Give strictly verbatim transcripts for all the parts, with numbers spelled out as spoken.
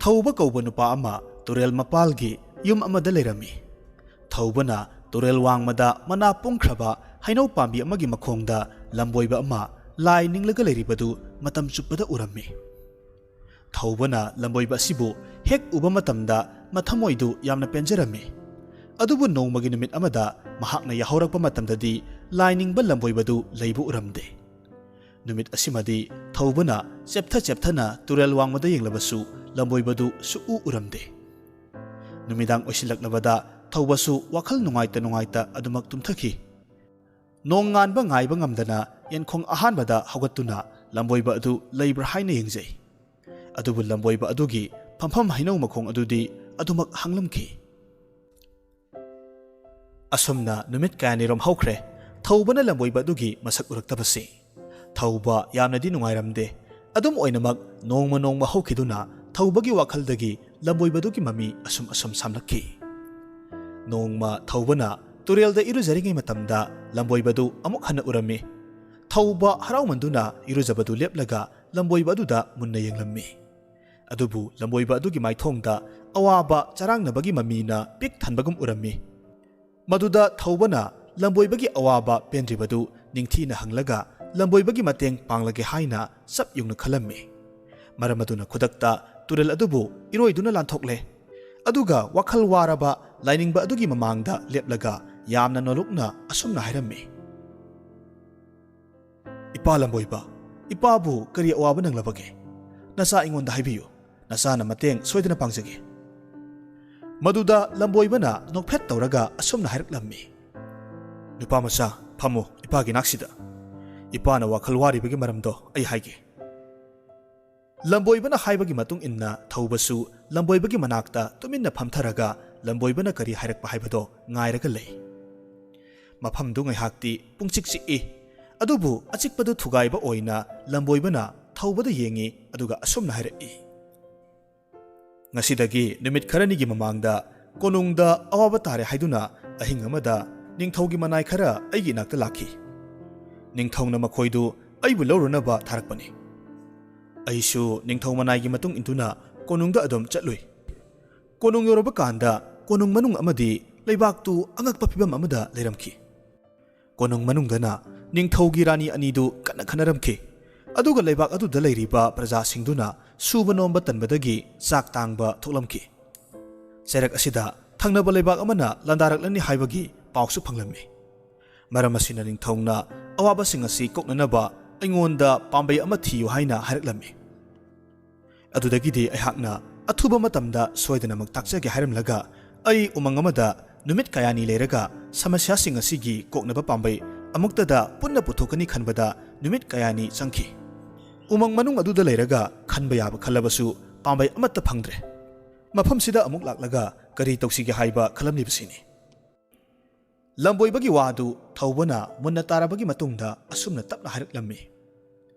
ꯊꯧꯕ ꯀꯧꯕ ꯅꯨꯄꯥ ꯑꯃ ꯇꯨꯔꯦꯜ ꯃꯄꯥꯜꯒꯤ ꯌꯨꯝ ꯑꯃꯗ ꯂꯩꯔꯝꯃꯤ꯫ ꯊꯧꯕꯅ ꯇꯨꯔꯦꯜ ꯋꯥꯡꯃꯗ ꯃꯅꯥ ꯄꯨꯡꯈ꯭ꯔꯕ ꯍꯩꯅꯧ ꯄꯥꯝꯕꯤ ꯑꯃꯒꯤ ꯃꯈꯣꯡꯗ ꯂꯝꯕꯣꯏꯕ ꯑꯃ ꯂꯥꯏ ꯅꯤꯡꯂꯒ ꯂꯩꯔꯤꯕꯗꯨ ꯃꯇꯝ ꯆꯨꯞꯄꯗ ꯎꯔꯝꯃꯤ꯫ ꯊꯧꯕꯅ ꯂꯝꯕꯣꯏꯕ ꯑꯁꯤꯕꯨ ꯍꯦꯛ ꯎꯕ ꯃꯇꯝꯗ ꯃꯊꯃꯣꯏꯗꯨ ꯌꯥꯝꯅ ꯄꯦꯟꯖꯔꯝꯃꯤ꯫ ꯑꯗꯨꯕꯨ ꯅꯣꯡꯃꯒꯤ ꯅꯨꯃꯤꯠ ꯑꯃꯗ ꯃꯍꯥꯛꯅ ꯌꯥꯍꯧꯔꯛꯄ ꯃꯇꯝꯗꯗꯤ ꯂꯥꯏ ꯅꯤꯡꯕ ꯂꯝꯕꯣꯏꯕꯗꯨ ꯂꯩꯕ ꯎꯔꯝꯗꯦ꯫ ꯅꯨꯃꯤꯠ ꯑꯁꯤꯃꯗꯤ ꯊꯧꯕꯅ ꯆꯦꯞꯊ ꯆꯦꯞꯊꯅ ꯇꯨꯔꯦꯜ ꯋꯥꯡꯃꯗ ꯌꯦꯡꯂꯕꯁꯨ ꯂꯝꯕꯣꯏꯕꯗꯨ ꯁꯨꯛꯎ ꯎꯔꯝꯗꯦ꯫ ꯅꯨꯃꯤꯗꯥꯡ ꯑꯣꯏꯁꯤꯜꯂꯛꯂꯕꯗ ꯊꯧꯕꯁꯨ ꯋꯥꯈꯜ ꯅꯨꯡꯉꯥꯏꯇ ꯅꯨꯡꯉꯥꯏꯇ ꯑꯗꯨꯃꯛ ꯇꯨꯝꯊꯈꯤ꯫ ꯅꯣꯡ ꯉꯥꯟꯕ ꯉꯥꯏꯕ ꯉꯝꯗꯅ ꯌꯦꯟꯈꯣꯡ ꯑꯍꯥꯟꯕꯗ ꯍꯧꯒꯠꯇꯨꯅ ꯂꯝꯕꯣꯏꯕ ꯑꯗꯨ ꯂꯩꯕ꯭ꯔꯥ ꯍꯥꯏꯅ ꯌꯦꯡꯖꯩ꯫ ꯑꯗꯨꯕꯨ ꯂꯝꯕꯣꯏꯕ ꯑꯗꯨꯒꯤ ꯐꯝꯐꯝ ꯍꯩꯅꯧ ꯃꯈꯣꯡ ꯑꯗꯨꯗꯤ ꯑꯗꯨꯃꯛ ꯍꯥꯡꯂꯝꯈꯤ꯫ ꯑꯁꯨꯝꯅ ꯅꯨꯃꯤꯠ ꯀꯌꯥꯅꯤꯔꯣꯝ ꯍꯧꯈ꯭ꯔꯦ, ꯊꯧꯕꯅ ꯂꯝꯕꯣꯏꯕ ꯑꯗꯨꯒꯤ ꯃꯁꯛ ꯎꯔꯛꯇꯕꯁꯤ꯫ ꯊꯧꯕ ꯌꯥꯝꯅꯗꯤ ꯅꯨꯡꯉꯥꯏꯔꯝꯗꯦ꯫ ꯑꯗꯨꯝ ꯑꯣꯏꯅꯃꯛ ꯅꯣꯡꯃ ꯅꯣꯡꯃ ꯍꯧꯈꯤꯗꯨꯅ ꯊꯧꯕꯒꯤ ꯋꯥꯈꯜꯗꯒꯤ ꯂꯝꯕꯣꯏꯕꯗꯨꯒꯤ ꯃꯃꯤ ꯑꯁꯨꯝ ꯑꯁꯨꯝ ꯁꯥꯝꯂꯛꯈꯤ꯫ ꯅꯣꯡꯃ ꯊꯧꯕꯅ ꯇꯨꯔꯦꯜꯗ ꯏꯔꯨꯖꯔꯤꯉꯩ ꯃꯇꯝꯗ ꯂꯝꯕꯣꯏꯕꯗꯨ ꯑꯃꯨꯛ ꯍꯟꯅ ꯎꯔꯝꯃꯤ꯫ ꯊꯧꯕ ꯍꯔꯥꯎꯃꯟꯗꯨꯅ ꯏꯔꯨꯖꯕꯗꯨ ꯂꯦꯞꯂꯒ ꯂꯝꯕꯣꯏꯕ ꯑꯗꯨꯗ ꯃꯨꯟꯅ ꯌꯦꯡꯂꯝꯃꯤ꯫ ꯑꯗꯨꯕꯨ ꯂꯝꯕꯣꯏꯕ ꯑꯗꯨꯒꯤ ꯃꯥꯏꯊꯣꯡꯗ ꯑꯋꯥꯕ ꯆꯔꯥꯡꯅꯕꯒꯤ ꯃꯃꯤꯅ ꯄꯤꯛ ꯊꯟꯕꯒꯨꯝ ꯎꯔꯝꯃꯤ꯫ ꯃꯗꯨꯗ ꯊꯧꯕꯅ ꯂꯝꯕꯣꯏꯕꯒꯤ ꯑꯋꯥꯕ ꯄꯦꯟꯗ꯭ꯔꯤꯕꯗꯨ ꯅꯤꯡꯊꯤꯅ ꯍꯪꯂꯒ ꯂꯝꯕꯣꯏꯕꯒꯤ ꯃꯇꯦꯡ ꯄꯥꯡꯂꯒꯦ ꯍꯥꯏꯅ ꯆꯞ ꯌꯨꯡꯅ ꯈꯜꯂꯝꯃꯤ꯫ ꯃꯔꯝ ꯑꯗꯨꯅ ꯈꯨꯗꯛꯇ ꯇꯨꯔꯦꯜ ꯑꯗꯨꯕꯨ ꯏꯔꯣꯏꯗꯨꯅ ꯂꯥꯟꯊꯣꯛꯂꯦ꯫ ꯑꯗꯨꯒ ꯋꯥꯈꯜ ꯋꯥꯔꯕ ꯂꯥꯏꯅꯤꯡꯕ ꯑꯗꯨꯒꯤ ꯃꯃꯥꯡꯗ ꯂꯦꯞꯂꯒ ꯌꯥꯝꯅ ꯅꯣꯂꯨꯛꯅ ꯑꯁꯨꯝꯅ ꯍꯥꯏꯔꯝꯃꯤ, "ꯏꯄꯥ ꯂꯝꯕꯣꯏꯕ, ꯏꯄꯥꯕꯨ ꯀꯔꯤ ꯑꯋꯥꯕ ꯅꯪꯂꯕꯒꯦ? ꯅꯆꯥ ꯑꯩꯉꯣꯟꯗ ꯍꯥꯏꯕꯤꯌꯨ, ꯅꯆꯥꯅ ꯃꯇꯦꯡ ꯁꯣꯏꯗꯅ ꯄꯥꯡꯖꯒꯦ꯫" ꯃꯗꯨꯗ ꯂꯝꯕꯣꯏꯕꯅ ꯅꯣꯛꯐꯦꯠ ꯇꯧꯔꯒ ꯑꯁꯨꯝꯅ ꯍꯥꯏꯔꯛꯂꯝꯃꯤ, "ꯅꯨꯄꯥ ꯃꯆꯥ, ꯐꯝꯃꯨ ꯏꯄꯥꯒꯤ ꯅꯥꯛꯁꯤꯗ꯫ ꯏꯄꯥꯅ ꯋꯥꯈꯜ ꯋꯥꯔꯤꯕꯒꯤ ꯃꯔꯝꯗꯣ ꯑꯩ ꯍꯥꯏꯒꯦ꯫" ꯂꯝꯕꯣꯏꯕꯅ ꯍꯥꯏꯕꯒꯤ ꯃꯇꯨꯡ ꯏꯟꯅ ꯊꯧꯕꯁꯨ ꯂꯝꯕꯣꯏꯕꯒꯤ ꯃꯅꯥꯛꯇ ꯇꯨꯃꯤꯟꯅ ꯐꯝꯊꯔꯒ ꯂꯝꯕꯣꯏꯕꯅ ꯀꯔꯤ ꯍꯥꯏꯔꯛꯄ ꯍꯥꯏꯕꯗꯣ ꯉꯥꯏꯔꯒ ꯂꯩ꯫ ꯃꯐꯝꯗꯨ ꯉꯥꯏꯍꯥꯛꯇꯤ ꯄꯨꯡꯆꯤꯛ ꯆꯤꯛꯏ꯫ ꯑꯗꯨꯕꯨ ꯑꯆꯤꯛꯄꯗꯨ ꯊꯨꯒꯥꯏꯕ ꯑꯣꯏꯅ ꯂꯝꯕꯣꯏꯕꯅ ꯊꯧꯕꯗ ꯌꯦꯡꯏ, ꯑꯗꯨꯒ ꯑꯁꯨꯝꯅ ꯍꯥꯏꯔꯛꯏ, "ꯉꯁꯤꯗꯒꯤ ꯅꯨꯃꯤꯠ ꯈꯔꯅꯤꯒꯤ ꯃꯃꯥꯡꯗ ꯀꯣꯅꯨꯡꯗ ꯑꯋꯥꯕ ꯇꯥꯔꯦ ꯍꯥꯏꯗꯨꯅ ꯑꯍꯤꯡ ꯑꯃꯗ ꯅꯤꯡꯊꯧꯒꯤ ꯃꯅꯥꯏ ꯈꯔ ꯑꯩꯒꯤ ꯏꯅꯥꯛꯇ ꯂꯥꯛꯈꯤ꯫ ꯅꯤꯡꯊꯧꯅ ꯃꯈꯣꯏꯗꯨ ꯑꯩꯕꯨ ꯂꯧꯔꯨꯅꯕ ꯊꯥꯔꯛꯄꯅꯤ꯫ ꯑꯩꯁꯨ ꯅꯤꯡꯊꯧ ꯃꯅꯥꯏꯒꯤ ꯃꯇꯨꯡ ꯏꯟꯗꯨꯅ ꯀꯣꯅꯨꯡꯗ ꯑꯗꯨꯝ ꯆꯠꯂꯨꯏ꯫ ꯀꯣꯅꯨꯡ ꯌꯧꯔꯕ ꯀꯥꯟꯗ ꯀꯣꯅꯨꯡ ꯃꯅꯨꯡ ꯑꯃꯗꯤ ꯂꯩꯕꯥꯛꯇꯨ ꯑꯉꯛꯄ ꯐꯤꯕꯝ ꯑꯃꯗ ꯂꯩꯔꯝꯈꯤ꯫ ꯀꯣꯅꯨꯡ ꯃꯅꯨꯡꯗꯅ ꯅꯤꯡꯊꯧꯒꯤ ꯔꯥꯅꯤ ꯑꯅꯤꯗꯨ ꯀꯟꯅ ꯈꯟꯅꯔꯝꯈꯤ꯫ ꯑꯗꯨꯒ ꯂꯩꯕꯥꯛ ꯑꯗꯨꯗ ꯂꯩꯔꯤꯕ ꯄ꯭ꯔꯖꯥꯁꯤꯡꯗꯨꯅ ꯁꯨꯕ ꯅꯣꯝꯕ ꯇꯟꯕꯗꯒꯤ ꯆꯥꯛ ꯇꯥꯡꯕ ꯊꯣꯛꯂꯝꯈꯤ꯫ ꯆꯩꯔꯛ ꯑꯁꯤꯗ ꯊꯪꯅꯕ ꯂꯩꯕꯥꯛ ꯑꯃꯅ ꯂꯥꯟꯗꯥꯔꯛꯂꯅꯤ ꯍꯥꯏꯕꯒꯤ ꯄꯥꯎꯁꯨ ꯐꯪꯂꯝꯃꯤ꯫ ꯃꯔꯝ ꯑꯁꯤꯅ ꯅꯤꯡꯊꯧꯅ ꯑꯋꯥꯕꯁꯤꯡ ꯑꯁꯤ ꯀꯣꯛꯅꯅꯕ ꯑꯩꯉꯣꯟꯗ ꯄꯥꯝꯕꯩ ꯑꯃ ꯊꯤꯌꯨ ꯍꯥꯏꯅ ꯍꯥꯏꯔꯛꯂꯝꯃꯤ꯫ ꯑꯗꯨꯗꯒꯤꯗꯤ ꯑꯩꯍꯥꯛꯅ ꯑꯊꯨꯕ ꯃꯇꯝꯗ ꯁꯣꯏꯗꯅꯃꯛ ꯇꯥꯛꯆꯒꯦ ꯍꯥꯏꯔꯝꯂꯒ, ꯑꯩ ꯎꯃꯪ ꯑꯃꯗ ꯅꯨꯃꯤꯠ ꯀꯌꯥꯅꯤ ꯂꯩꯔꯒ ꯁꯃꯁ꯭ꯌꯥꯁꯤꯡ ꯑꯁꯤꯒꯤ ꯀꯣꯛꯅꯕ ꯄꯥꯝꯕꯩ ꯑꯃꯨꯛꯇꯗ ꯄꯨꯟꯅ ꯄꯨꯊꯣꯛꯀꯅꯤ ꯈꯟꯕꯗ ꯅꯨꯃꯤꯠ ꯀꯌꯥꯅꯤ ꯆꯪꯈꯤ꯫ ꯎꯃꯪ ꯃꯅꯨꯡ ꯑꯗꯨꯗ ꯂꯩꯔꯒ ꯈꯟꯕ ꯌꯥꯕ ꯈꯜꯂꯕꯁꯨ ꯄꯥꯝꯕꯩ ꯑꯃꯠꯇ ꯐꯪꯗ꯭ꯔꯦ꯫ ꯃꯐꯝꯁꯤꯗ ꯑꯃꯨꯛ ꯂꯥꯛꯂꯒ ꯀꯔꯤ ꯇꯧꯁꯤꯒꯦ ꯍꯥꯏꯕ ꯈꯜꯂꯝꯂꯤꯕꯁꯤꯅꯤ꯫ ꯂꯝꯕꯣꯏꯕꯒꯤ ꯋꯥꯗꯨ ꯊꯧꯕꯅ ꯃꯨꯟꯅ ꯇꯥꯔꯕꯒꯤ ꯃꯇꯨꯡꯗ ꯑꯁꯨꯝꯅ ꯇꯞꯅ ꯍꯥꯏꯔꯛꯂꯝꯃꯤ,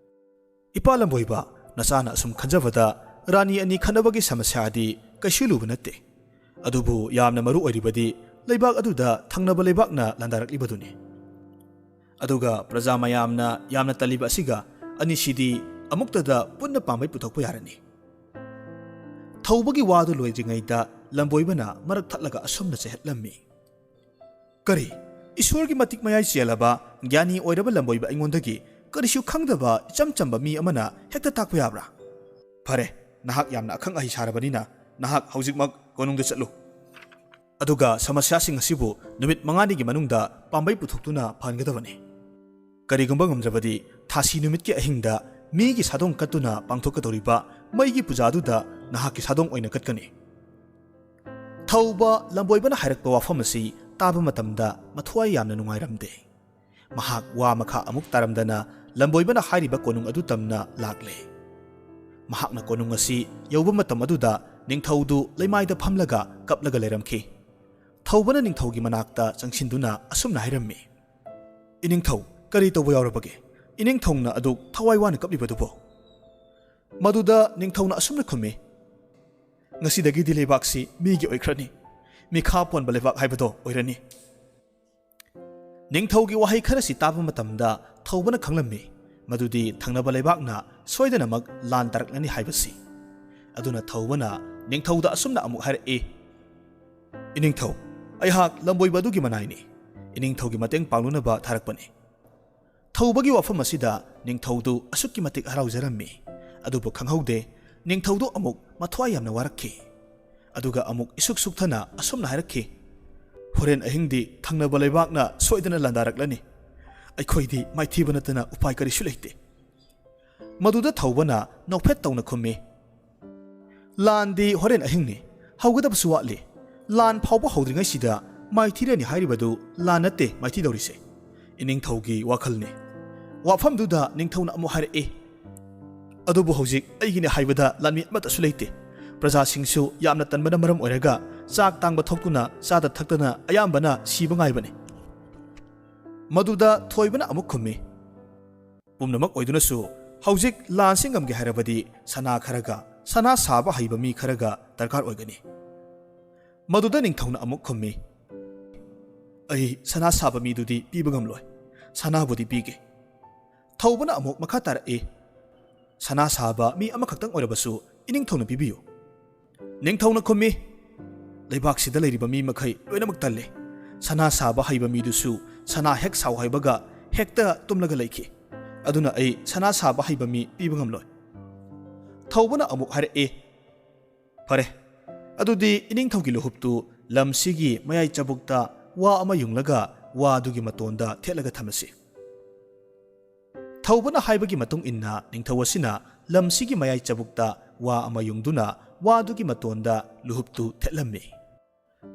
"ꯏꯄꯥ ꯂꯝꯕꯣꯏꯕ, ꯅꯆꯥꯅ ꯑꯁꯨꯝ ꯈꯟꯖꯕꯗ ꯔꯥꯅꯤ ꯑꯅꯤ ꯈꯠꯅꯕꯒꯤ ꯁꯃꯁ꯭ꯌꯥꯗꯤ ꯀꯩꯁꯨ ꯂꯨꯕ ꯅꯠꯇꯦ꯫ ꯑꯗꯨꯕꯨ ꯌꯥꯝꯅ ꯃꯔꯨ ꯑꯣꯏꯔꯤꯕꯗꯤ ꯂꯩꯕꯥꯛ ꯑꯗꯨꯗ ꯊꯪꯅꯕ ꯂꯩꯕꯥꯛꯅ ꯂꯥꯟꯗꯥꯔꯛꯂꯤꯕꯗꯨꯅꯤ꯫ ꯑꯗꯨꯒ ꯄ꯭ꯔꯖꯥ ꯃꯌꯥꯝꯅ ꯌꯥꯝꯅ ꯇꯜꯂꯤꯕ ꯑꯁꯤꯒ ꯑꯅꯤꯁꯤꯗꯤ ꯑꯃꯨꯛꯇꯗ ꯄꯨꯟꯅ ꯄꯥꯝꯕꯩ ꯄꯨꯊꯣꯛꯄ ꯌꯥꯔꯅꯤ"꯫ ꯊꯧꯕꯒꯤ ꯋꯥꯗꯨ ꯂꯣꯏꯗ꯭ꯔꯤꯉꯩꯗ ꯂꯝꯕꯣꯏꯕꯅ ꯃꯔꯛ ꯊꯠꯂꯒ ꯑꯁꯨꯝꯅ ꯆꯦꯍꯠꯂꯝꯃꯤ, "ꯀꯔꯤ? ꯏꯁꯣꯔꯒꯤ ꯃꯇꯤꯛ ꯃꯌꯥꯏ ꯆꯦꯜꯂꯕ, ꯒ꯭ꯌꯥꯅꯤ ꯑꯣꯏꯔꯕ ꯂꯝꯕꯣꯏꯕ ꯑꯩꯉꯣꯟꯗꯒꯤ ꯀꯔꯤꯁꯨ ꯈꯪꯗꯕ ꯏꯆꯝ ꯆꯝꯕ ꯃꯤ ꯑꯃꯅ ꯍꯦꯛꯇ ꯇꯥꯛꯄ ꯌꯥꯕ꯭ꯔꯥ? ꯐꯔꯦ, ꯅꯍꯥꯛ ꯌꯥꯝꯅ ꯑꯈꯪ ꯑꯍꯩ ꯁꯥꯔꯕꯅꯤꯅ ꯅꯍꯥꯛ ꯍꯧꯖꯤꯛꯃꯛ ꯀꯣꯅꯨꯡꯗ ꯆꯠꯂꯨ꯫ ꯑꯗꯨꯒ ꯁꯃꯁ꯭ꯌꯥꯁꯤꯡ ꯑꯁꯤꯕꯨ ꯅꯨꯃꯤꯠ ꯃꯉꯥꯅꯤꯒꯤ ꯃꯅꯨꯡꯗ ꯄꯥꯝꯕꯩ ꯄꯨꯊꯣꯛꯇꯨꯅ ꯐꯍꯟꯒꯗꯕꯅꯤ꯫ ꯀꯔꯤꯒꯨꯝꯕ ꯉꯝꯗ꯭ꯔꯕꯗꯤ ꯊꯥꯁꯤ ꯅꯨꯃꯤꯠꯀꯤ ꯑꯍꯤꯡꯗ ꯃꯤꯒꯤ ꯁꯥꯗꯣꯡ ꯀꯠꯇꯨꯅ ꯄꯥꯡꯊꯣꯛꯀꯗꯧꯔꯤꯕ ꯃꯩꯒꯤ ꯄꯨꯖꯥꯗꯨꯗ ꯅꯍꯥꯛꯀꯤ ꯁꯥꯗꯣꯡ ꯑꯣꯏꯅ ꯀꯠꯀꯅꯤ"꯫ ꯊꯧꯕ ꯂꯝꯕꯣꯏꯕꯅ ꯍꯥꯏꯔꯛꯄ ꯋꯥꯐꯝ ꯑꯁꯤ ꯇꯥꯕ ꯃꯇꯝꯗ ꯃꯊ꯭ꯋꯥꯏ ꯌꯥꯝꯅ ꯅꯨꯡꯉꯥꯏꯔꯝꯗꯦ꯫ ꯃꯍꯥꯛ ꯋꯥ ꯃꯈꯥ ꯑꯃꯨꯛ ꯇꯥꯔꯝꯗꯅ ꯂꯝꯕꯣꯏꯕꯅ ꯍꯥꯏꯔꯤꯕ ꯀꯣꯅꯨꯡ ꯑꯗꯨ ꯇꯝꯅ ꯂꯥꯛꯂꯦ꯫ ꯃꯍꯥꯛꯅ ꯀꯣꯅꯨꯡ ꯑꯁꯤ ꯌꯧꯕ ꯃꯇꯝ ꯑꯗꯨꯗ ꯅꯤꯡꯊꯧꯗꯨ ꯂꯩꯃꯥꯏꯗ ꯐꯝꯂꯒ ꯀꯞꯂꯒ ꯂꯩꯔꯝꯈꯤ꯫ ꯊꯧꯕꯅ ꯅꯤꯡꯊꯧꯒꯤ ꯃꯅꯥꯛꯇ ꯆꯪꯁꯤꯟꯗꯨꯅ ꯑꯁꯨꯝꯅ ꯍꯥꯏꯔꯝꯃꯤ, "ꯏꯅꯤꯡꯊꯧ, ꯀꯔꯤ ꯇꯧꯕ ꯌꯥꯎꯔꯕꯒꯦ?" ꯏꯅꯤꯡꯊꯧꯅ ꯑꯗꯨꯛ ꯊꯋꯥꯏ ꯋꯥꯅ ꯀꯞꯂꯤꯕꯗꯨꯕꯨ꯫ ꯃꯗꯨꯗ ꯅꯤꯡꯊꯧꯅ ꯑꯁꯨꯝꯅ ꯈꯨꯝꯃꯤ, "ꯉꯁꯤꯗꯒꯤꯗꯤ ꯂꯩꯕꯥꯛꯁꯤ ꯃꯤꯒꯤ ꯑꯣꯏꯈ꯭ꯔꯅꯤ꯫ ꯃꯤꯈꯥ ꯄꯣꯟꯕ ꯂꯩꯕꯥꯛ ꯍꯥꯏꯕꯗꯣ ꯑꯣꯏꯔꯅꯤ"꯫ ꯅꯤꯡꯊꯧꯒꯤ ꯋꯥꯍꯩ ꯈꯔꯁꯤ ꯇꯥꯕ ꯃꯇꯝꯗ ꯊꯧꯕꯅ ꯈꯪꯂꯝꯃꯤ ꯃꯗꯨꯗꯤ ꯊꯪꯅꯕ ꯂꯩꯕꯥꯛꯅ ꯁꯣꯏꯗꯅꯃꯛ ꯂꯥꯟ ꯇꯥꯔꯛꯂꯅꯤ ꯍꯥꯏꯕꯁꯤ꯫ ꯑꯗꯨꯅ ꯊꯧꯕꯅ ꯅꯤꯡꯊꯧꯗ ꯑꯁꯨꯝꯅ ꯑꯃꯨꯛ ꯍꯥꯏꯔꯛꯏ, "ꯏꯅꯤꯡꯊꯧ, ꯑꯩꯍꯥꯛ ꯂꯝꯕꯣꯏꯕ ꯑꯗꯨꯒꯤ ꯃꯅꯥꯏꯅꯤ꯫ ꯏꯅꯤꯡꯊꯧꯒꯤ ꯃꯇꯦꯡ ꯄꯥꯡꯂꯨꯅꯕ ꯊꯥꯔꯛꯄꯅꯤ꯫" ꯊꯧꯕꯒꯤ ꯋꯥꯐꯝ ꯑꯁꯤꯗ ꯅꯤꯡꯊꯧꯗꯨ ꯑꯁꯨꯛꯀꯤ ꯃꯇꯤꯛ ꯍꯔꯥꯎꯖꯔꯝꯃꯤ꯫ ꯑꯗꯨꯕꯨ ꯈꯪꯍꯧꯗꯦ, ꯅꯤꯡꯊꯧꯗꯨ ꯑꯃꯨꯛ ꯃꯊ꯭ꯋꯥꯏ ꯌꯥꯝꯅ ꯋꯥꯔꯛꯈꯤ꯫ ꯑꯗꯨꯒ ꯑꯃꯨꯛ ꯏꯁꯨꯛ ꯁꯨꯛꯊꯅ ꯑꯁꯨꯝꯅ ꯍꯥꯏꯔꯛꯈꯤ, "ꯍꯣꯔꯦꯟ ꯑꯍꯤꯡꯗꯤ ꯊꯪꯅꯕ ꯂꯩꯕꯥꯛꯅ ꯁꯣꯏꯗꯅ ꯂꯥꯟꯗꯥꯔꯛꯂꯅꯤ꯫ ꯑꯩꯈꯣꯏꯗꯤ ꯃꯥꯏꯊꯤꯕ ꯅꯠꯇꯅ ꯎꯄꯥꯏ ꯀꯔꯤꯁꯨ ꯂꯩꯇꯦ꯫" ꯃꯗꯨꯗ ꯊꯧꯕꯅ ꯅꯣꯛꯐꯦꯠ ꯇꯧꯅ ꯈꯨꯝꯃꯤ, "ꯂꯥꯟꯗꯤ ꯍꯣꯔꯦꯟ ꯑꯍꯤꯡꯅꯤ, ꯍꯧꯒꯗꯕꯁꯨ ꯋꯥꯠꯂꯤ꯫ ꯂꯥꯟ ꯐꯥꯎꯕ ꯍꯧꯗ꯭ꯔꯤꯉꯩꯁꯤꯗ ꯃꯥꯏꯊꯤꯔꯅꯤ ꯍꯥꯏꯔꯤꯕꯗꯨ ꯂꯥꯟ ꯅꯠꯇꯦ ꯃꯥꯏꯊꯤꯗꯧꯔꯤꯁꯦ, ꯏꯅꯤꯡꯊꯧꯒꯤ ꯋꯥꯈꯜꯅꯤ꯫ ꯋꯥꯐꯝꯗꯨꯗ ꯅꯤꯡꯊꯧꯅ ꯑꯃꯨꯛ ꯍꯥꯏꯔꯛꯏ, "ꯑꯗꯨꯕꯨ ꯍꯧꯖꯤꯛ ꯑꯩꯒꯤꯅꯤ ꯍꯥꯏꯕꯗ ꯂꯥꯟꯃꯤ ꯑꯃꯠꯇꯁꯨ ꯂꯩꯇꯦ꯫ ꯄ꯭ꯔꯖꯥꯁꯤꯡꯁꯨ ꯌꯥꯝꯅ ꯇꯟꯕꯅ ꯃꯔꯝ ꯑꯣꯏꯔꯒ ꯆꯥꯛ ꯇꯥꯡꯕ ꯊꯣꯛꯇꯨꯅ ꯆꯥꯗ ꯊꯛꯇꯅ ꯑꯌꯥꯝꯕꯅ ꯁꯤꯕ ꯉꯥꯏꯕꯅꯤ꯫" ꯃꯗꯨꯗ ꯊꯣꯏꯕꯅ ꯑꯃꯨꯛ ꯈꯨꯝꯃꯤ, "ꯄꯨꯝꯅꯃꯛ ꯑꯣꯏꯗꯨꯅꯁꯨ ꯍꯧꯖꯤꯛ ꯂꯥꯟꯁꯤ ꯉꯝꯒꯦ ꯍꯥꯏꯔꯕꯗꯤ ꯁꯅꯥ ꯈꯔꯒ ꯁꯅꯥ ꯁꯥꯕ ꯍꯩꯕ ꯃꯤ ꯈꯔꯒ ꯗꯔꯀꯥꯔ ꯑꯣꯏꯒꯅꯤ꯫" ꯃꯗꯨꯗ ꯅꯤꯡꯊꯧꯅ ꯑꯃꯨꯛ ꯈꯨꯝꯃꯤ, "ꯑꯩ ꯁꯅꯥ ꯁꯥꯕ ꯃꯤꯗꯨꯗꯤ ꯄꯤꯕ ꯉꯝꯂꯣꯏ꯫ ꯁꯅꯥꯕꯨꯗꯤ ꯄꯤꯒꯦ꯫" ꯊꯧꯕꯅ ꯑꯃꯨꯛ ꯃꯈꯥ ꯇꯥꯔꯛꯏ, "ꯁꯅꯥ ꯁꯥꯕ ꯃꯤ ꯑꯃꯈꯛꯇꯪ ꯑꯣꯏꯔꯕꯁꯨ ꯏꯅꯤꯡꯊꯧꯅ ꯄꯤꯕꯤꯌꯨ꯫" ꯅꯤꯡꯊꯧꯅ ꯈꯨꯝꯃꯤ, "ꯂꯩꯕꯥꯛꯁꯤꯗ ꯂꯩꯔꯤꯕ ꯃꯤ ꯃꯈꯩ ꯂꯣꯏꯅꯃꯛ ꯇꯜꯂꯤ꯫ ꯁꯅꯥ ꯁꯥꯕ ꯍꯩꯕ ꯃꯤꯗꯨꯁꯨ ꯁꯅꯥ ꯍꯦꯛ ꯁꯥꯎ ꯍꯥꯏꯕꯒ ꯍꯦꯛꯇ ꯇꯨꯝꯂꯒ ꯂꯩꯈꯤ꯫ ꯑꯗꯨꯅ ꯑꯩ ꯁꯅꯥ ꯁꯥꯕ ꯍꯩꯕ ꯃꯤ ꯄꯤꯕ ꯉꯝꯂꯣꯏ꯫" ꯊꯧꯕꯅ ꯑꯃꯨꯛ ꯍꯥꯏꯔꯛꯏ, "ꯐꯔꯦ, ꯑꯗꯨꯗꯤ ꯏꯅꯤꯡꯊꯧꯒꯤ ꯂꯨꯍꯨꯞꯇꯨ ꯂꯝꯁꯤꯒꯤ ꯃꯌꯥꯏ ꯆꯕꯨꯛꯇ ꯋꯥ ꯑꯃ ꯌꯨꯡꯂꯒ ꯋꯥꯗꯨꯒꯤ ꯃꯇꯣꯟꯗ ꯊꯦꯠꯂꯒ ꯊꯝꯂꯁꯤ꯫" ꯊꯧꯕꯅ ꯍꯥꯏꯕꯒꯤ ꯃꯇꯨꯡ ꯏꯟꯅ ꯅꯤꯡꯊꯧ ꯑꯁꯤꯅ ꯂꯝꯁꯤꯒꯤ ꯃꯌꯥꯏ ꯆꯕꯨꯛꯇ ꯋꯥ ꯑꯃ ꯌꯨꯡꯗꯨꯅ ꯋꯥꯗꯨꯒꯤ ꯃꯇꯣꯟꯗ ꯂꯨꯍꯨꯞꯇꯨ ꯊꯦꯠꯂꯝꯃꯤ꯫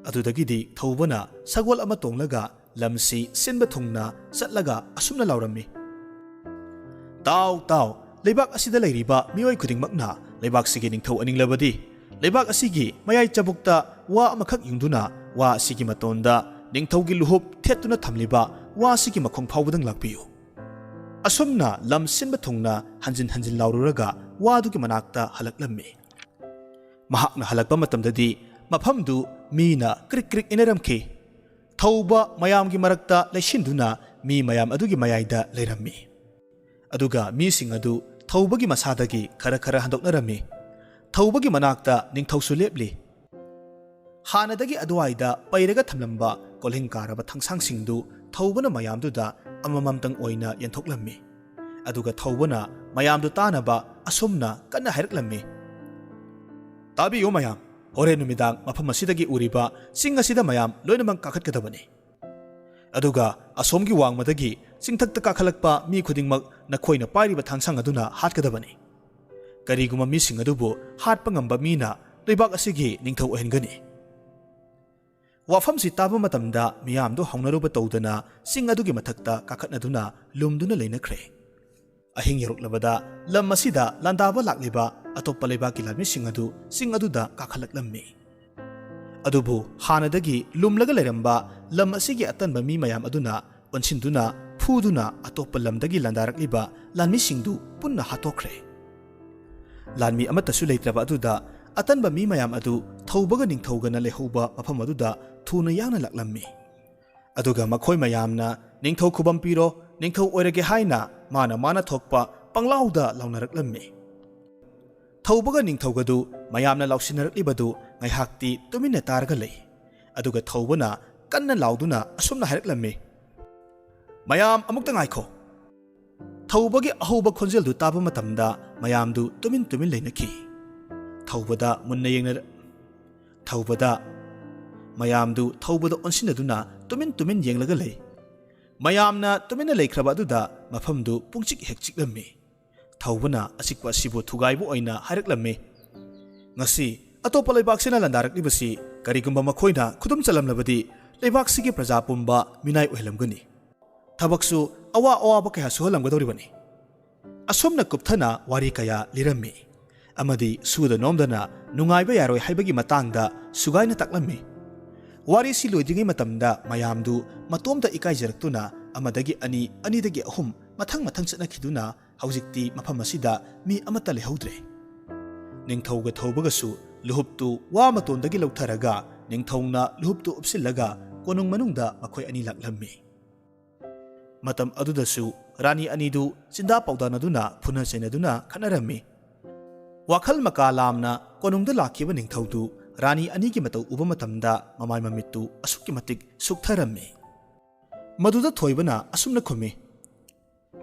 ꯑꯗꯨꯗꯒꯤꯗꯤ ꯊꯧꯕꯅ ꯁꯒꯣꯜ ꯑꯃ ꯇꯣꯡꯂꯒ ꯂꯝꯁꯤ ꯁꯤꯟꯕ ꯊꯨꯡꯅ ꯆꯠꯂꯒ ꯑꯁꯨꯝꯅ ꯂꯥꯎꯔꯝꯃꯤ, "ꯇꯥꯎ, ꯇꯥꯎ, ꯂꯩꯕꯥꯛ ꯑꯁꯤꯗ ꯂꯩꯔꯤꯕ ꯃꯤꯑꯣꯏ ꯈꯨꯗꯤꯡꯃꯛꯅ ꯂꯩꯕꯥꯛꯁꯤꯒꯤ ꯅꯤꯡꯊꯧ ꯑꯣꯏꯅꯤꯡꯂꯕꯗꯤ, ꯂꯩꯕꯥꯛ ꯑꯁꯤꯒꯤ ꯃꯌꯥꯏ ꯆꯕꯨꯛꯇ ꯋꯥ ꯑꯃꯈꯛ ꯌꯨꯡꯗꯨꯅ ꯋꯥ ꯑꯁꯤꯒꯤ ꯃꯇꯣꯟꯗ ꯅꯤꯡꯊꯧꯒꯤ ꯂꯨꯍꯨꯞ ꯊꯦꯠꯇꯨꯅ ꯊꯝꯂꯤꯕ ꯋꯥ ꯑꯁꯤꯒꯤ ꯃꯈꯣꯡ ꯐꯥꯎꯕꯗꯪ ꯂꯥꯛꯄꯤꯌꯨ꯫" ꯑꯁꯨꯝꯅ ꯂꯝ ꯁꯤꯟꯕ ꯊꯨꯡꯅ ꯍꯟꯖꯤꯟ ꯍꯟꯖꯤꯟ ꯂꯥꯎꯔꯨꯔꯒ ꯋꯥꯗꯨꯒꯤ ꯃꯅꯥꯛꯇ ꯍꯜꯂꯛꯂꯝꯃꯤ꯫ ꯃꯍꯥꯛꯅ ꯍꯜꯂꯛꯄ ꯃꯇꯝꯗꯗꯤ ꯃꯐꯝꯗꯨ ꯃꯤꯅ ꯀ꯭ꯔꯤꯛ ꯀ꯭ꯔꯤꯛ ꯏꯟꯅꯔꯝꯈꯤ꯫ ꯊꯧꯕ ꯃꯌꯥꯝꯒꯤ ꯃꯔꯛꯇ ꯂꯩꯁꯤꯟꯗꯨꯅ ꯃꯤ ꯃꯌꯥꯝ ꯑꯗꯨꯒꯤ ꯃꯌꯥꯏꯗ ꯂꯩꯔꯝꯃꯤ꯫ ꯑꯗꯨꯒ ꯃꯤꯁꯤꯡ ꯑꯗꯨ ꯊꯧꯕꯒꯤ ꯃꯁꯥꯗꯒꯤ ꯈꯔ ꯈꯔ ꯍꯟꯗꯣꯛꯅꯔꯝꯃꯤ꯫ ꯊꯧꯕꯒꯤ ꯃꯅꯥꯛꯇ ꯅꯤꯡꯊꯧꯁꯨ ꯂꯦꯞꯂꯤ꯫ ꯍꯥꯟꯅꯗꯒꯤ ꯑꯗꯨꯋꯥꯏꯗ ꯄꯩꯔꯒ ꯊꯝꯂꯝꯕ ꯀꯣꯜꯍꯤꯡ ꯀꯥꯔꯕ ꯊꯥꯡꯁꯥꯡꯁꯤꯡꯗꯨ ꯊꯧꯕꯅ ꯃꯌꯥꯝꯗꯨꯗ ꯑꯃꯃꯝꯇꯪ ꯑꯣꯏꯅ ꯌꯦꯟꯊꯣꯛꯂꯝꯃꯤ꯫ ꯑꯗꯨꯒ ꯊꯧꯕꯅ ꯃꯌꯥꯝꯗꯨ ꯇꯥꯅꯕ ꯑꯁꯨꯝꯅ ꯀꯟꯅ ꯍꯥꯏꯔꯛꯂꯝꯃꯤ, "ꯇꯥꯕꯤꯌꯨ ꯃꯌꯥꯝ, ꯍꯣꯔꯦꯟ ꯅꯨꯃꯤꯗꯥꯡ ꯃꯐꯝ ꯑꯁꯤꯗꯒꯤ ꯎꯔꯤꯕ ꯆꯤꯡ ꯑꯁꯤꯗ ꯃꯌꯥꯝ ꯂꯣꯏꯅꯃꯛ ꯀꯥꯈꯠꯀꯗꯕꯅꯤ꯫ ꯑꯗꯨꯒ ꯑꯁꯣꯝꯒꯤ ꯋꯥꯡꯃꯗꯒꯤ ꯆꯤꯡꯊꯛꯇ ꯀꯥꯈꯠꯂꯛꯄ ꯃꯤ ꯈꯨꯗꯤꯡꯃꯛ ꯅꯈꯣꯏꯅ ꯄꯥꯏꯔꯤꯕ ꯊꯥꯡꯁꯥꯡ ꯑꯗꯨꯅ ꯍꯥꯠꯀꯗꯕꯅꯤ꯫ ꯀꯔꯤꯒꯨꯝꯕ ꯃꯤꯁꯤꯡ ꯑꯗꯨꯕꯨ ꯍꯥꯠꯄ ꯉꯝꯕ ꯃꯤꯅ ꯂꯩꯕꯥꯛ ꯑꯁꯤꯒꯤ ꯅꯤꯡꯊꯧ ꯑꯣꯏꯍꯟꯒꯅꯤ꯫" ꯋꯥꯐꯝꯁꯤ ꯇꯥꯕ ꯃꯇꯝꯗ ꯃꯤꯌꯥꯝꯗꯨ ꯍꯧꯅꯔꯨꯕ ꯇꯧꯗꯅ ꯆꯤꯡ ꯑꯗꯨꯒꯤ ꯃꯊꯛꯇ ꯀꯥꯈꯠꯅꯗꯨꯅ ꯂꯨꯝꯗꯨꯅ ꯂꯩꯅꯈ꯭ꯔꯦ꯫ ꯑꯍꯤꯡ ꯌꯧꯔꯛꯂꯕꯗ ꯂꯝ ꯑꯁꯤꯗ ꯂꯥꯟꯗꯥꯕ ꯂꯥꯛꯂꯤꯕ ꯑꯇꯣꯞꯄ ꯂꯩꯕꯥꯛꯀꯤ ꯂꯥꯟꯃꯤꯁꯤꯡ ꯑꯗꯨ ꯆꯤꯡ ꯑꯗꯨꯗ ꯀꯥꯈꯠꯂꯛꯂꯝꯃꯤ꯫ ꯑꯗꯨꯕꯨ ꯍꯥꯟꯅꯗꯒꯤ ꯂꯨꯝꯂꯒ ꯂꯩꯔꯝꯕ ꯂꯝ ꯑꯁꯤꯒꯤ ꯑꯇꯟꯕ ꯃꯤ ꯃꯌꯥꯝ ꯑꯗꯨꯅ ꯑꯣꯟꯁꯤꯟꯗꯨꯅ ꯐꯨꯗꯨꯅ ꯑꯇꯣꯞꯄ ꯂꯝꯗꯒꯤ ꯂꯥꯟꯗꯥꯔꯛꯂꯤꯕ ꯂꯥꯟꯃꯤꯁꯤꯡꯗꯨ ꯄꯨꯟꯅ ꯍꯥꯠꯇꯣꯛꯈ꯭ꯔꯦ꯫ ꯂꯥꯟꯃꯤ ꯑꯃꯠꯇꯁꯨ ꯂꯩꯇ꯭ꯔꯕ ꯑꯗꯨꯗ ꯑꯇꯟꯕ ꯃꯤ ꯃꯌꯥꯝ ꯑꯗꯨ ꯊꯧꯕꯒ ꯅꯤꯡꯊꯧꯒꯅ ꯂꯩꯍꯧꯕ ꯃꯐꯝ ꯑꯗꯨꯗ ꯊꯨꯅ ꯌꯥꯡꯅ ꯂꯥꯛꯂꯝꯃꯤ꯫ ꯑꯗꯨꯒ ꯃꯈꯣꯏ ꯃꯌꯥꯝꯅ "ꯅꯤꯡꯊꯧ ꯈꯨꯕꯝ ꯄꯤꯔꯣ, ꯅꯤꯡꯊꯧ ꯑꯣꯏꯔꯒꯦ" ꯍꯥꯏꯅ ꯃꯥꯅ ꯃꯥꯅ ꯊꯣꯛꯄ ꯄꯪꯂꯥꯎꯗ ꯂꯥꯎꯅꯔꯛꯂꯝꯃꯤ꯫ ꯊꯧꯕꯒ ꯅꯤꯡꯊꯧꯒꯗꯨ ꯃꯌꯥꯝꯅ ꯂꯥꯎꯁꯤꯟꯅꯔꯛꯂꯤꯕꯗꯨ ꯉꯥꯏꯍꯥꯛꯇꯤ ꯇꯨꯃꯤꯟꯅ ꯇꯥꯔꯒ ꯂꯩ꯫ ꯑꯗꯨꯒ ꯊꯧꯕꯅ ꯀꯟꯅ ꯂꯥꯎꯗꯨꯅ ꯑꯁꯨꯝꯅ ꯍꯥꯏꯔꯛꯂꯝꯃꯤ, "ꯃꯌꯥꯝ ꯑꯃꯨꯛꯇ ꯉꯥꯏꯈꯣ!" ꯊꯧꯕꯒꯤ ꯑꯍꯧꯕ ꯈꯣꯟꯖꯦꯜꯗꯨ ꯇꯥꯕ ꯃꯇꯝꯗ ꯃꯌꯥꯝꯗꯨ ꯇꯨꯃꯤꯟ ꯇꯨꯃꯤꯟ ꯂꯩꯅꯈꯤ꯫ ꯊꯧꯕꯗ ꯃꯨꯟꯅ ꯌꯦꯡꯅ-, ꯊꯧꯕꯗ, ꯃꯌꯥꯝꯗꯨ ꯊꯧꯕꯗ ꯑꯣꯟꯁꯤꯟꯅꯗꯨꯅ ꯇꯨꯃꯤꯟ ꯇꯨꯃꯤꯟ ꯌꯦꯡꯂꯒ ꯂꯩ꯫ ꯃꯌꯥꯝꯅ ꯇꯨꯃꯤꯟꯅ ꯂꯩꯈ꯭ꯔꯕ ꯑꯗꯨꯗ ꯃꯐꯝꯗꯨ ꯄꯨꯡꯆꯤꯛ ꯍꯦꯛ ꯆꯤꯛꯂꯝꯃꯤ꯫ ꯊꯧꯕꯅ ꯑꯆꯤꯛꯄ ꯑꯁꯤꯕꯨ ꯊꯨꯒꯥꯏꯕ ꯑꯣꯏꯅ ꯍꯥꯏꯔꯛꯂꯝꯃꯤ, "ꯉꯁꯤ ꯑꯇꯣꯞꯄ ꯂꯩꯕꯥꯛꯁꯤꯅ ꯂꯥꯟꯗꯥꯔꯛꯂꯤꯕꯁꯤ ꯀꯔꯤꯒꯨꯝꯕ ꯃꯈꯣꯏꯅ ꯈꯨꯗꯨꯝ ꯆꯜꯂꯝꯂꯕꯗꯤ ꯂꯩꯕꯥꯛꯁꯤꯒꯤ ꯄ꯭ꯔꯖꯥ ꯄꯨꯝꯕ ꯃꯤꯅꯥꯏ ꯑꯣꯏꯍꯜꯂꯝꯒꯅꯤ꯫ ꯊꯕꯛꯁꯨ ꯑꯋꯥ ꯑꯋꯥꯕ ꯀꯌꯥ ꯁꯨꯍꯜꯂꯝꯒꯗꯧꯔꯤꯕꯅꯤ꯫" ꯑꯁꯨꯝꯅ ꯀꯨꯞꯊꯅ ꯋꯥꯔꯤ ꯀꯌꯥ ꯂꯤꯔꯝꯃꯤ꯫ ꯑꯃꯗꯤ ꯁꯨꯗ ꯅꯣꯝꯗꯅ ꯅꯨꯡꯉꯥꯏꯕ ꯌꯥꯔꯣꯏ ꯍꯥꯏꯕꯒꯤ ꯃꯇꯥꯡꯗ ꯁꯨꯒꯥꯏꯅ ꯇꯥꯛꯂꯝꯃꯤ꯫ ꯋꯥꯔꯤꯁꯤ ꯂꯣꯏꯗ꯭ꯔꯤꯉꯩ ꯃꯇꯝꯗ ꯃꯌꯥꯝꯗꯨ ꯃꯇꯣꯝꯇ ꯏꯀꯥꯏꯖꯔꯛꯇꯨꯅ ꯑꯃꯗꯒꯤ ꯑꯅꯤ, ꯑꯅꯤꯗꯒꯤ ꯑꯍꯨꯝ ꯃꯊꯪ ꯃꯊꯪ ꯆꯠꯅꯈꯤꯗꯨꯅ ꯍꯧꯖꯤꯛꯇꯤ ꯃꯐꯝ ꯑꯁꯤꯗ ꯃꯤ ꯑꯃꯠꯇ ꯂꯩꯍꯧꯗ꯭ꯔꯦ꯫ ꯅꯤꯡꯊꯧꯒ ꯊꯧꯕꯒꯁꯨ ꯂꯨꯍꯨꯞꯇꯨ ꯋꯥ ꯃꯇꯣꯟꯗꯒꯤ ꯂꯧꯊꯔꯒ ꯅꯤꯡꯊꯧꯅ ꯂꯨꯍꯨꯞꯇꯨ ꯎꯞꯁꯤꯜꯂꯒ ꯀꯣꯅꯨꯡ ꯃꯅꯨꯡꯗ ꯃꯈꯣꯏ ꯑꯅꯤ ꯂꯥꯛꯂꯝꯃꯤ꯫ ꯃꯇꯝ ꯑꯗꯨꯗꯁꯨ ꯔꯥꯅꯤ ꯑꯅꯤꯗꯨ ꯆꯤꯟꯗꯥ ꯄꯥꯎꯗꯥꯅꯗꯨꯅ ꯐꯨꯅ ꯆꯩꯅꯗꯨꯅ ꯈꯠꯅꯔꯝꯃꯤ꯫ ꯋꯥꯈꯜ ꯃꯀꯥ ꯂꯥꯝꯅ ꯀꯣꯅꯨꯡꯗ ꯂꯥꯛꯈꯤꯕ ꯅꯤꯡꯊꯧꯗꯨ ꯔꯥꯅꯤ ꯑꯅꯤꯒꯤ ꯃꯇꯧ ꯎꯕ ꯃꯇꯝꯗ ꯃꯃꯥꯏ ꯃꯃꯤꯠꯇꯨ ꯑꯁꯨꯛꯀꯤ ꯃꯇꯤꯛ ꯁꯨꯛꯊꯔꯝꯃꯤ꯫ ꯃꯗꯨꯗ ꯊꯣꯏꯕꯅ ꯑꯁꯨꯝꯅ ꯈꯨꯝꯃꯤ,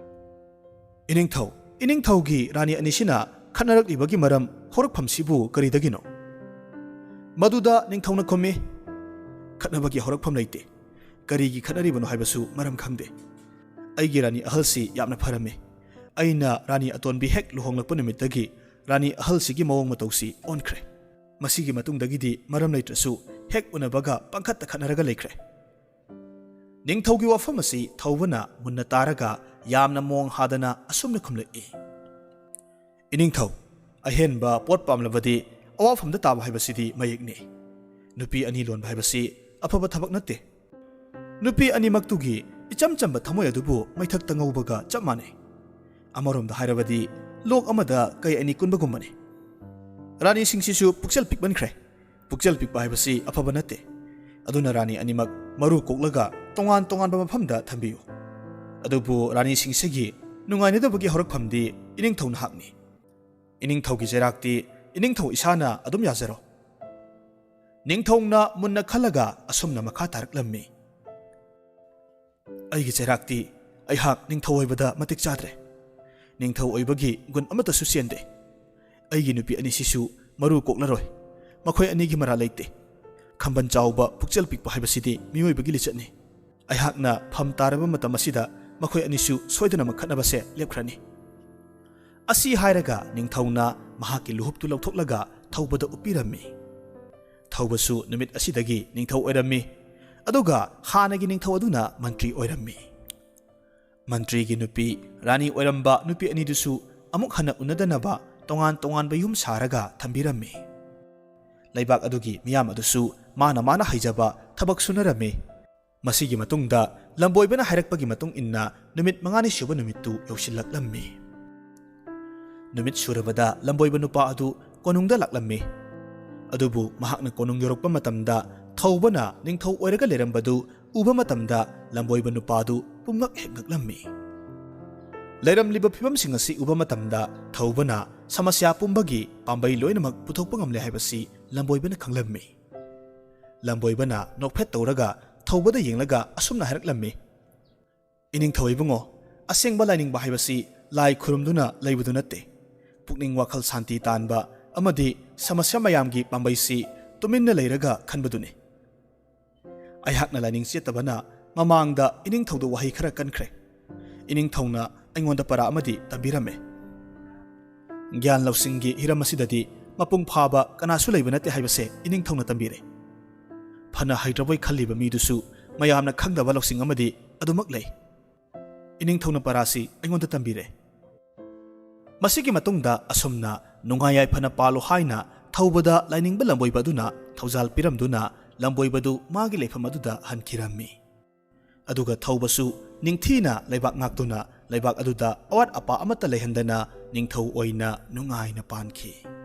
"ꯏꯅꯤꯡꯊꯧ, ꯏꯅꯤꯡꯊꯧꯒꯤ ꯔꯥꯅꯤ ꯑꯅꯤꯁꯤꯅ ꯈꯠꯅꯔꯛꯂꯤꯕꯒꯤ ꯃꯔꯝ, ꯍꯧꯔꯛꯐꯝꯁꯤꯕꯨ ꯀꯔꯤꯗꯒꯤꯅꯣ?" ꯃꯗꯨꯗ ꯅꯤꯡꯊꯧꯅ ꯈꯨꯝꯃꯤ, "ꯈꯠꯅꯕꯒꯤ ꯍꯧꯔꯛꯐꯝ ꯂꯩꯇꯦ꯫ ꯀꯔꯤꯒꯤ ꯈꯠꯅꯔꯤꯕꯅꯣ ꯍꯥꯏꯕꯁꯨ ꯃꯔꯝ ꯈꯪꯗꯦ꯫ ꯑꯩꯒꯤ ꯔꯥꯅꯤ ꯑꯍꯜꯁꯤ ꯌꯥꯝꯅ ꯐꯔꯝꯃꯤ꯫ ꯑꯩꯅ ꯔꯥꯅꯤ ꯑꯇꯣꯟꯕꯤ ꯍꯦꯛ ꯂꯨꯍꯣꯡꯂꯛꯄ ꯅꯨꯃꯤꯠꯇꯒꯤ ꯔꯥꯅꯤ ꯑꯍꯜꯁꯤꯒꯤ ꯃꯑꯣꯡ ꯃꯇꯧꯁꯤ ꯑꯣꯟꯈ꯭ꯔꯦ꯫ ꯃꯁꯤꯒꯤ ꯃꯇꯨꯡꯗꯒꯤꯗꯤ ꯃꯔꯝ ꯂꯩꯇ꯭ꯔꯁꯨ ꯍꯦꯛ ꯎꯅꯕꯒ ꯄꯪꯈꯠꯇ ꯈꯠꯅꯔꯒ ꯂꯩꯈ꯭ꯔꯦ꯫" ꯅꯤꯡꯊꯧꯒꯤ ꯋꯥꯐꯝ ꯑꯁꯤ ꯊꯧꯕꯅ ꯃꯨꯟꯅ ꯇꯥꯔꯒ ꯌꯥꯝꯅ ꯃꯣꯡ ꯍꯥꯗꯅ ꯑꯁꯨꯝꯅ ꯈꯨꯝꯂꯛꯏ, "ꯏꯅꯤꯡꯊꯧ, ꯑꯍꯦꯟꯕ ꯄꯣꯠ ꯄꯥꯝꯂꯕꯗꯤ ꯑꯋꯥꯐꯝꯗ ꯇꯥꯕ ꯍꯥꯏꯕꯁꯤꯗꯤ ꯃꯌꯦꯛꯅꯤ꯫ ꯅꯨꯄꯤ ꯑꯅꯤ ꯂꯣꯟꯕ ꯍꯥꯏꯕꯁꯤ ꯑꯐꯕ ꯊꯕꯛ ꯅꯠꯇꯦ꯫ ꯅꯨꯄꯤ ꯑꯅꯤꯃꯛꯇꯨꯒꯤ ꯏꯆꯝ ꯆꯝꯕ ꯊꯃꯣꯏ ꯑꯗꯨꯕꯨ ꯃꯩꯊꯛꯇ ꯉꯧꯕꯒ ꯆꯞ ꯃꯥꯟꯅꯩ꯫ ꯑꯃꯔꯣꯝꯗ ꯍꯥꯏꯔꯕꯗꯤ ꯂꯣꯛ ꯑꯃꯗ ꯀꯩ ꯑꯅꯤ ꯀꯨꯟꯕꯒꯨꯝꯕꯅꯤ꯫ ꯔꯥꯅꯤꯁꯤꯡꯁꯤꯁꯨ ꯄꯨꯛꯆꯦꯜ ꯄꯤꯛꯃꯟꯈ꯭ꯔꯦ꯫ ꯄꯨꯛꯆꯦꯜ ꯄꯤꯛꯄ ꯍꯥꯏꯕꯁꯤ ꯑꯐꯕ ꯅꯠꯇꯦ꯫ ꯑꯗꯨꯅ ꯔꯥꯅꯤ ꯑꯅꯤꯃꯛ ꯃꯔꯨ ꯀꯣꯛꯂꯒ ꯇꯣꯉꯥꯟ ꯇꯣꯉꯥꯟꯕ ꯃꯐꯝꯗ ꯊꯝꯕꯤꯌꯨ꯫ ꯑꯗꯨꯕꯨ ꯔꯥꯅꯤꯁꯤꯡꯁꯤꯒꯤ ꯅꯨꯡꯉꯥꯏꯅꯗꯕꯒꯤ ꯍꯧꯔꯛꯐꯝꯗꯤ ꯏꯅꯤꯡꯊꯧ ꯅꯍꯥꯛꯅꯤ꯫ ꯏꯅꯤꯡꯊꯧꯒꯤ ꯆꯩꯔꯥꯛꯇꯤ ꯏꯅꯤꯡꯊꯧ ꯏꯁꯥꯅ ꯑꯗꯨꯝ ꯌꯥꯖꯔꯣ꯫" ꯅꯤꯡꯊꯧꯅ ꯃꯨꯟꯅ ꯈꯜꯂꯒ ꯑꯁꯨꯝꯅ ꯃꯈꯥ ꯇꯥꯔꯛꯂꯝꯃꯤ, "ꯑꯩꯒꯤ ꯆꯩꯔꯥꯛꯇꯤ ꯑꯩꯍꯥꯛ ꯅꯤꯡꯊꯧ ꯑꯣꯏꯕꯗ ꯃꯇꯤꯛ ꯆꯥꯗ꯭ꯔꯦ꯫ ꯅꯤꯡꯊꯧ ꯑꯣꯏꯕꯒꯤ ꯒꯨꯟ ꯑꯃꯠꯇꯁꯨ ꯆꯦꯟꯗꯦ꯫ ꯑꯩꯒꯤ ꯅꯨꯄꯤ ꯑꯅꯤꯁꯤꯁꯨ ꯃꯔꯨ ꯀꯣꯛꯂꯔꯣꯏ꯫ ꯃꯈꯣꯏ ꯑꯅꯤꯒꯤ ꯃꯔꯥ ꯂꯩꯇꯦ꯫ ꯈꯝꯕꯟ ꯆꯥꯎꯕ, ꯄꯨꯛꯆꯦꯜ ꯄꯤꯛꯄ ꯍꯥꯏꯕꯁꯤꯗꯤ ꯃꯤꯑꯣꯏꯕꯒꯤ ꯂꯤꯆꯠꯅꯤ꯫ ꯑꯩꯍꯥꯛꯅ ꯐꯝ ꯇꯥꯔꯕ ꯃꯇꯝ ꯑꯁꯤꯗ ꯃꯈꯣꯏ ꯑꯅꯤꯁꯨ ꯁꯣꯏꯗꯅꯃꯛ ꯈꯠꯅꯕꯁꯦ ꯂꯦꯞꯈ꯭ꯔꯅꯤ꯫" ꯑꯁꯤ ꯍꯥꯏꯔꯒ ꯅꯤꯡꯊꯧꯅ ꯃꯍꯥꯛꯀꯤ ꯂꯨꯍꯨꯞꯇꯨ ꯂꯧꯊꯣꯛꯂꯒ ꯊꯧꯕꯗ ꯎꯞꯄꯤꯔꯝꯃꯤ꯫ ꯊꯧꯕꯁꯨ ꯅꯨꯃꯤꯠ ꯑꯁꯤꯗꯒꯤ ꯅꯤꯡꯊꯧ ꯑꯣꯏꯔꯝꯃꯤ꯫ ꯑꯗꯨꯒ ꯍꯥꯟꯅꯒꯤ ꯅꯤꯡꯊꯧ ꯑꯗꯨꯅ ꯃꯟꯇ꯭ꯔꯤ ꯑꯣꯏꯔꯝꯃꯤ꯫ ꯃꯟꯇ꯭ꯔꯤꯒꯤ ꯅꯨꯄꯤ, ꯔꯥꯅꯤ ꯑꯣꯏꯔꯝꯕ ꯅꯨꯄꯤ ꯑꯅꯤꯗꯨꯁꯨ ꯑꯃꯨꯛ ꯍꯟꯅ ꯎꯅꯗꯅꯕ ꯇꯣꯉꯥꯟ ꯇꯣꯉꯥꯟꯕ ꯌꯨꯝ ꯁꯥꯔꯒ ꯊꯝꯕꯤꯔꯝꯃꯤ꯫ ꯂꯩꯕꯥꯛ ꯑꯗꯨꯒꯤ ꯃꯤꯌꯥꯝ ꯑꯗꯨꯁꯨ ꯃꯥꯅ ꯃꯥꯅ ꯍꯩꯖꯕ ꯊꯕꯛ ꯁꯨꯅꯔꯝꯃꯤ꯫ ꯃꯁꯤꯒꯤ ꯃꯇꯨꯡꯗ ꯂꯝꯕꯣꯏꯕꯅ ꯍꯥꯏꯔꯛꯄꯒꯤ ꯃꯇꯨꯡ ꯏꯟꯅ ꯅꯨꯃꯤꯠ ꯃꯉꯥꯅꯤ ꯁꯨꯕ ꯅꯨꯃꯤꯠꯇꯨ ꯌꯧꯁꯤꯜꯂꯛꯂꯝꯃꯤ꯫ ꯅꯨꯃꯤꯠ ꯁꯨꯔꯕꯗ ꯂꯝꯕꯣꯏꯕ ꯅꯨꯄꯥ ꯑꯗꯨ ꯀꯣꯅꯨꯡꯗ ꯂꯥꯛꯂꯝꯃꯤ꯫ ꯑꯗꯨꯕꯨ ꯃꯍꯥꯛꯅ ꯀꯣꯅꯨꯡ ꯌꯧꯔꯛꯄ ꯃꯇꯝꯗ ꯊꯧꯕꯅ ꯅꯤꯡꯊꯧ ꯑꯣꯏꯔꯒ ꯂꯩꯔꯝꯕꯗꯨ ꯎꯕ ꯃꯇꯝꯗ ꯂꯝꯕꯣꯏꯕ ꯅꯨꯄꯥꯗꯨ ꯄꯨꯝꯉꯛ ꯍꯦꯛ ꯉꯛꯂꯝꯃꯤ꯫ ꯂꯩꯔꯝꯂꯤꯕ ꯐꯤꯕꯝꯁꯤꯡ ꯑꯁꯤ ꯎꯕ ꯃꯇꯝꯗ ꯊꯧꯕꯅ ꯁꯃꯁ꯭ꯌꯥ ꯄꯨꯝꯕꯒꯤ ꯄꯥꯝꯕꯩ ꯂꯣꯏꯅꯃꯛ ꯄꯨꯊꯣꯛꯄ ꯉꯝꯂꯦ ꯍꯥꯏꯕꯁꯤ ꯂꯝꯕꯣꯏꯕꯅ ꯈꯪꯂꯝꯃꯤ꯫ ꯂꯝꯕꯣꯏꯕꯅ ꯅꯣꯛꯐꯦꯠ ꯇꯧꯔꯒ ꯊꯧꯕꯗ ꯌꯦꯡꯂꯒ ꯑꯁꯨꯝꯅ ꯍꯥꯏꯔꯛꯂꯝꯃꯤ, "ꯏꯅꯤꯡꯊꯧ ꯏꯕꯨꯡꯉꯣ, ꯑꯁꯦꯡꯕ ꯂꯥꯏꯅꯤꯡꯕ ꯍꯥꯏꯕꯁꯤ ꯂꯥꯏ ꯈꯨꯔꯨꯝꯗꯨꯅ ꯂꯩꯕꯗꯨ ꯅꯠꯇꯦ꯫ ꯄꯨꯛꯅꯤꯡ ꯋꯥꯈꯜ ꯁꯥꯟꯇꯤ ꯇꯥꯟꯕ ꯑꯃꯗꯤ ꯁꯃꯁ꯭ꯌꯥ ꯃꯌꯥꯝꯒꯤ ꯄꯥꯝꯕꯩꯁꯤ ꯇꯨꯃꯤꯟꯅ ꯂꯩꯔꯒ ꯈꯟꯕꯗꯨꯅꯤ꯫" ꯑꯩꯍꯥꯛꯅ ꯂꯥꯏꯅꯤꯡ ꯆꯦꯠꯇꯕꯅ ꯃꯃꯥꯡꯗ ꯏꯅꯤꯡꯊꯧꯗ ꯋꯥꯍꯩ ꯈꯔ ꯀꯟꯈ꯭ꯔꯦ꯫ ꯏꯅꯤꯡꯊꯧꯅ ꯑꯩꯉꯣꯟꯗ ꯄꯔꯥ ꯑꯃꯗꯤ ꯇꯝꯕꯤꯔꯝꯃꯦ꯫ ꯒ꯭ꯌꯥꯟ ꯂꯧꯁꯤꯡꯒꯤ ꯍꯤꯔꯝ ꯑꯁꯤꯗꯗꯤ ꯃꯄꯨꯡ ꯐꯥꯕ ꯀꯅꯥꯁꯨ ꯂꯩꯕ ꯅꯠꯇꯦ ꯍꯥꯏꯕꯁꯦ ꯏꯅꯤꯡꯊꯧꯅ ꯇꯝꯕꯤꯔꯦ꯫ ꯐꯅ ꯍꯩꯇ꯭ꯔꯕꯣꯏ ꯈꯜꯂꯤꯕ ꯃꯤꯗꯨꯁꯨ ꯃꯌꯥꯝꯅ ꯈꯪꯗꯕ ꯂꯧꯁꯤꯡ ꯑꯃꯗꯤ ꯑꯗꯨꯃꯛ ꯂꯩ꯫ ꯏꯅꯤꯡꯊꯧꯅ ꯄꯔꯥꯁꯤ ꯑꯩꯉꯣꯟꯗ ꯇꯝꯕꯤꯔꯦ꯫ ꯃꯁꯤꯒꯤ ꯃꯇꯨꯡꯗ ꯑꯁꯨꯝꯅ ꯅꯨꯡꯉꯥꯏ ꯌꯥꯏꯐꯅ ꯄꯥꯜꯂꯨ ꯍꯥꯏꯅ ꯊꯧꯕꯗ ꯂꯥꯏꯅꯤꯡꯕ ꯂꯝꯕꯣꯏꯕ ꯑꯗꯨꯅ ꯊꯧꯖꯥꯜ ꯄꯤꯔꯝꯗꯨꯅ ꯂꯝꯕꯣꯏꯕꯗꯨ ꯃꯥꯒꯤ ꯂꯩꯐꯝ ꯑꯗꯨꯗ ꯍꯟꯈꯤꯔꯝꯃꯤ꯫ ꯑꯗꯨꯒ ꯊꯧꯕꯁꯨ ꯅꯤꯡꯊꯤꯅ ꯂꯩꯕꯥꯛ ꯉꯥꯛꯇꯨꯅ ꯂꯩꯕꯥꯛ ꯑꯗꯨꯗ ꯑꯋꯥꯠ ꯑꯄꯥ ꯑꯃꯠꯇ ꯂꯩꯍꯟꯗꯅ ꯅꯤꯡꯊꯧ ꯑꯣꯏꯅ ꯅꯨꯡꯉꯥꯏꯅ ꯄꯥꯟꯈꯤ꯫